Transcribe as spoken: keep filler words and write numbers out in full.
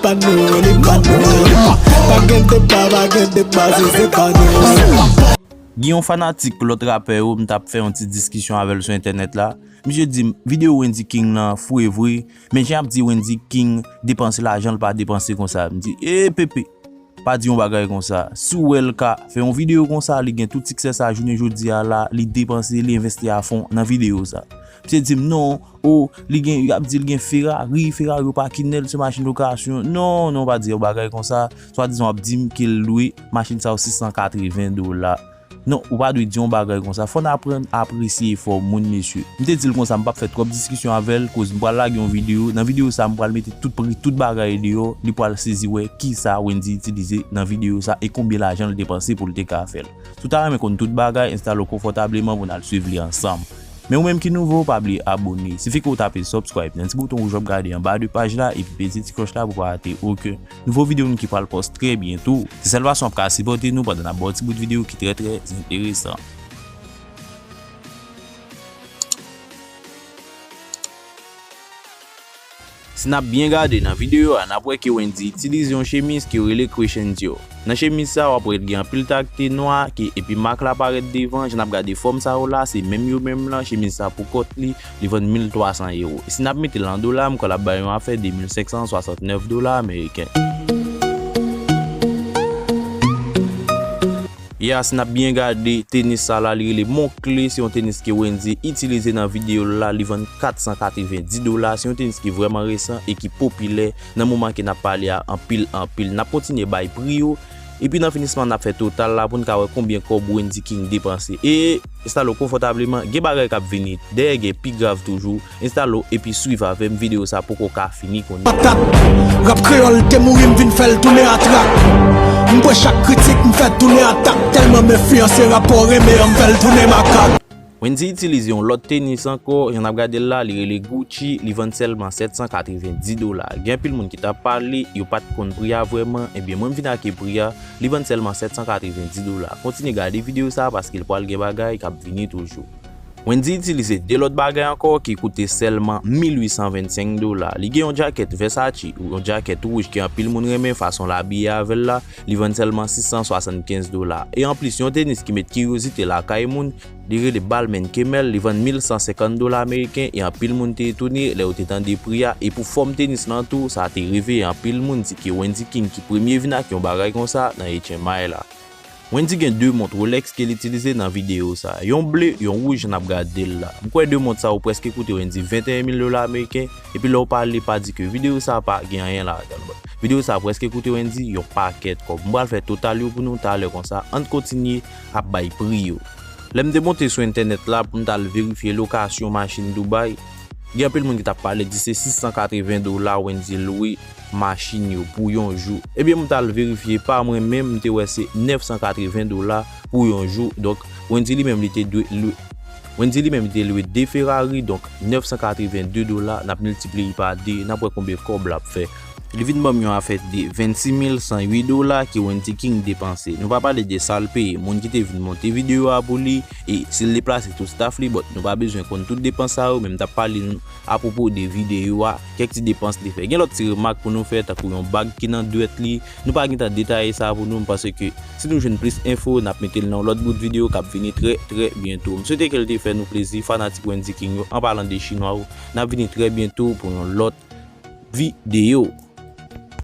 Pa nou, li pa nou, li pa. Pa gen deba, pa gen deba, se, se pa nou. Gen yon fanatik lòt rapè yo, m t ap fè yon ti diskisyon avè l sou entènèt la. Misye di m, videyo Wendy King lan fou e vre, men jan y ap di Wendy King depanse lajan l pa depanse konsa. M di, e Pepe, pa di yon bagay konsa. Si w wè l ka fè yon videyo konsa, li gen tout siksè sa jounen jodi a la, li depanse, li envesti afon nan videyo sa. Misye di m non, o, li gen, y ap di l gen Ferrari, Ferrari yo pa kidnè l, se machin lokasyon. Non, non, pa di yon bagay konsa. Swadizan w ap di m ke l lwe machin sa yo sis san katreven dola. Non, ou pa dwe di yon bagay konsa. Fò n aprann apresye efò moun, mesye. M te di l konsa, m p ap fè twòp diskisyon avè l, koz m pral lage yon videyo. Nan videyo sa, m pral mete tout pri, tout bagay deyò. Li pral sezi wè kisa Wendy itilize nan videyo sa e konbyen lajan l depanse pou l te ka fè l. Si w ta renmen konn tout bagay, enstale w konfòtableman pou n al swiv li ansanm. Men ou menm ki nouvo, pa bliye abòne. Sifi ke w tape subscribe nan ti bouton wouj w ap gade anba de paj la epi peze ti klòch la pou w pa rate okenn nouvo videyo nou ki pral post trè byento. Se sèl fason w ap ka sipòte nou pandan n ap ba w ti bout videyo ki trè, trè enteresan. Si n ap byen gade nan videyo a, n ap wè ke Wendy itilize yon chemiz ke yo rele Crescencio. Nan chemiz sa, w ap wè l gen anpil takte nwa, ke, epi mak la parèt devan. Jan n ap gade fòm sa yo la, se menm yo menm lan, chemiz sa pou kòt li, li vann mil twa san ewo. E si n ap mete l an dola, m kwè l ap bay yon afè de mil senk san swasantnèf dola ameriken. Ya, si n ap byen gade, tenis sa la, li rele Moncler, se yon tenis ke Wendy itilize nan videyo l la, li vann kat san katrevenndis dola, se yon tenis ki vrèman resan e ki popilè nan moman ke n ap pale a anpil, anpil. N ap kontinye bay pri yo, epi nan finisman n ap fè total la pou n ka wè konbyen kòb Wendy King depanse. E enstale w konfòtableman, gen bagay k ap vini, dèyè gen pi grav toujou. Enstale w epi swiv avè m, videyo sa poko ka fini kounye a. Patat, rap kreyòl te mouri, m vin fè l tounen atrak. M pran chak kritik, m fè tounen atak. Tèlman m enfliyanse rapò renmen an, m fè l tounen makak. Wendy itilize yon lòt tenis ankò, jan n ap gade l la, li rele Gucci, li vann sèlman sèt san katrevenndis dola. Gen anpil moun ki t ap pale, yo pa t konn pri a vrèman, ebyen mwen m vin ak pri a, li vann sèlman sèt san katrevenndis dola. Kontinye gade videyo sa paske l pral gen bagay k ap vini toujou. Wendy itilize de lòt bagay ankò ki koute sèlman mil uit san vennsenk dola. Li gen yon djakèt Versace, yon djakèt wouj ke anpil moun renmen fason l abiye avè l la, li vann sèlman sis san swasannkenz dola. E anplis, yon tenis ki met kiryozite lakay moun, li rele Balmain Camel, li vann mil san senkant dola ameriken, e anpil moun te etone lè yo te tande pri a, e pou fòm tenis lan tou, sa te reveye anpil moun, di ke Wendy King ki premye vin ak yon bagay konsa nan H M I la. Wendy gen de mont Rolex ke l itilize nan videyo sa. Yon ble, yon wouj, jan n ap gade l la. M kwè de mont sa yo prèske koute Wendy venteyen mil dola ameriken, epi lè w pale, pa di ke videyo sa pa gen anyen ladan l. Videyo sa prèske koute Wendy yon pakèt kòb. M pral fè total yo pou nou talè konsa. Ann kontinye ap bay pri yo. Lè m te monte sou entènèt la pou m t al verifye lokasyon machin Dubai, gen anpil moun ki t ap pale di se sis san katreven dola Wendy lwe machin yo pou yon jou. Ebyen, m t al verifye pa mwen menm, m te wè se nèf san katreven dola pou yon jou. Donk, Wendy li menm li te dwe lwe, Wendy li menm li te lwe de Ferrari, donk nèf san katreven de dola, n ap miltipliye pa de, n ap wè konbyen kòb l ap fè. Li vin ban m yon afè de vennsis mil san uit dola ke Wendy King depanse. Nou pa pale de sa l peye moun ki te vin monte videyo a pou li, e si l deplase tout staff li, but nou pa bezwen konn tout depans sa yo, men m t ap pale nou apwopo de videyo a, kèk ti depans li fè. Gen lòt ti remak pou nou fè, tankou yon bag ki nan dwèt li. Nou pa gentan detaye sa pou nou, m panse ke si nou jwenn plis enfo, n ap mete l nan yon lòt bout videyo k ap vini trè, trè byento. M swete ke l te fè nou plezi, fanatik Wendy King yo, an palan de chinwa yo, n ap vini trè byento pou yon lòt videyo.